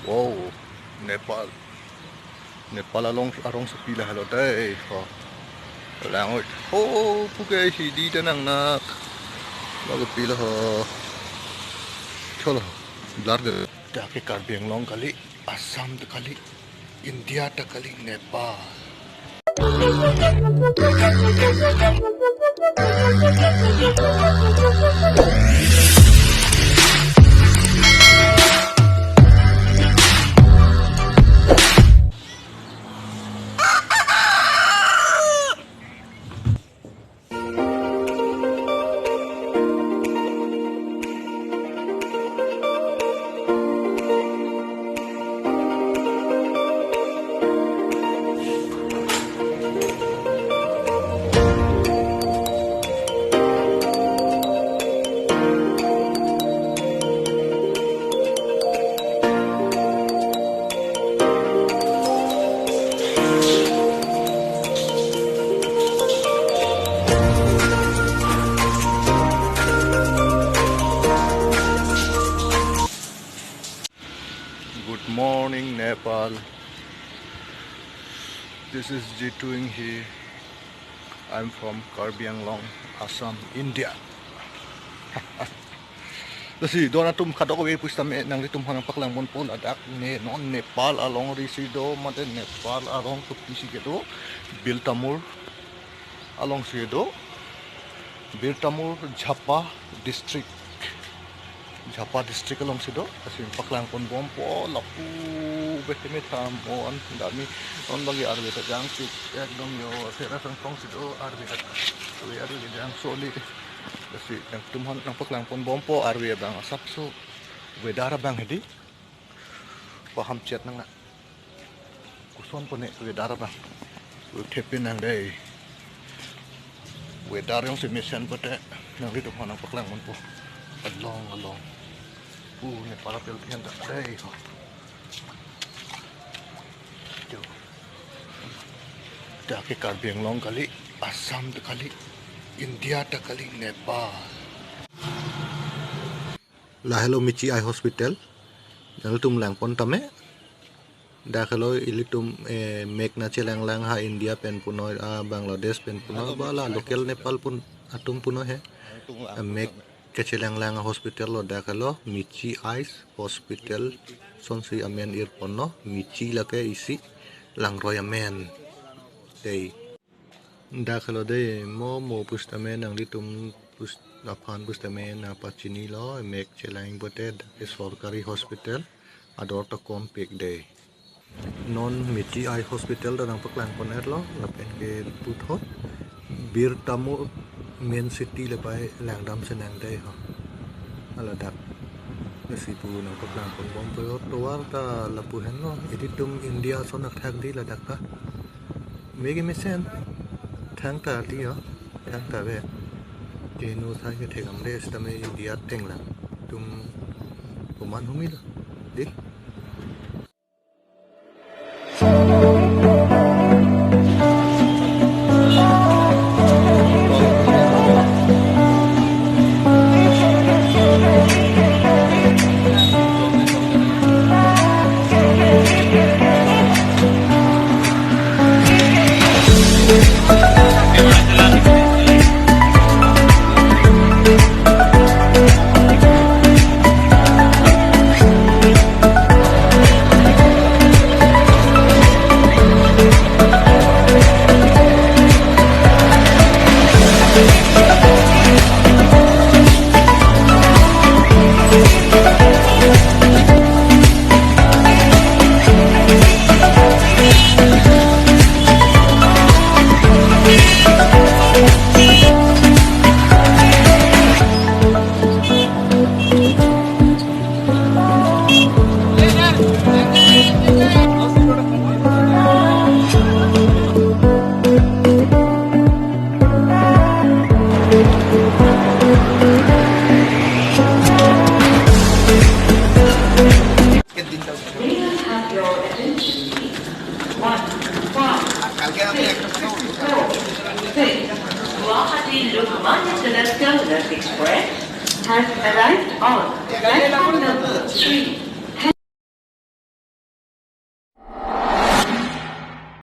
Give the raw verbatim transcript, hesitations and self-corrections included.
Wow, Nepal. Nepal along arongsopi lahelo dei ho. Langot. Ho, puke hidi ta nangnak. Lago pila ho. Cholo. Blar de. Dak ke Karbi Anglong kali, Assam ta kali, India ta kali, Nepal. Good morning, Nepal. This is Jitu Enghi. I'm from Karbi Anglong, Assam, India. Lasi don atum kadokave pusitame nanglitum aphan nangpaklang ponpo, ladak ne non Nepal alongri si do, mate Nepal arongsopi si kedo, Birtamur alongsi do, Birtamur, Jhapa district, Jhapa district alongsi do. Lasi nangpaklang ponbompo, lapu bete me tham on dami, non bangke arve ta jangsuk, ekdom yo, sera sangtong si do, arve ta, arve, arve jangso li. Lasi nangtum aphan nangpaklang ponbompo, arve abang asapso, weather abang hedi. Paham chet nang na. Koson pone weather abang. Thepin nang dei. Weather jongsi mesen pute nanglitum aphan nangpaklang ponpo. Along, along. Uh, Nepal apel tihan ta dei ho. Yo. Dak ke Karbi Anglong kali, Assam ta kali, India ta kali, Nepal. Lahelo Michi Eye Hospital. Nanglitum langpon tame. Dak helo ilitum, eh, mek nangchelanglang ha India pen punoi, ah, Bangladesh pen punoi, ba la local Nepal pun atum punoi he. Ah, mek kachelanglang hospital lo dak helo, Michi Eyes Hospital. Sonsi amen irponlo, Michi lake isi langroi amen. Dei. Dak helo dei, mo mo pusitame nanglitum pus-, aphan pusitame nangpachinilo, mek chelang pute dak ke sorkari hospital, ador ta kompik dei. Non Michi Eye Hospital ta nangpaklang pon-etlo, lapen ke puthot Birtamur main city lapai langdam senang dei ho. Ala dak. Lasi pu nangpaklang ponbompo, tovar ta lapu henlo, ilitum India ason athak dei ladak ta. Mek ke mesen, thangta dei ho, thangta ave. Keno thang ke thek amre sitame India thenglang. Tum komat humilo, dei. May I have your attention, please? One, one. Four, six. Guwahati Lokmanya Tilak Terminus Express has arrived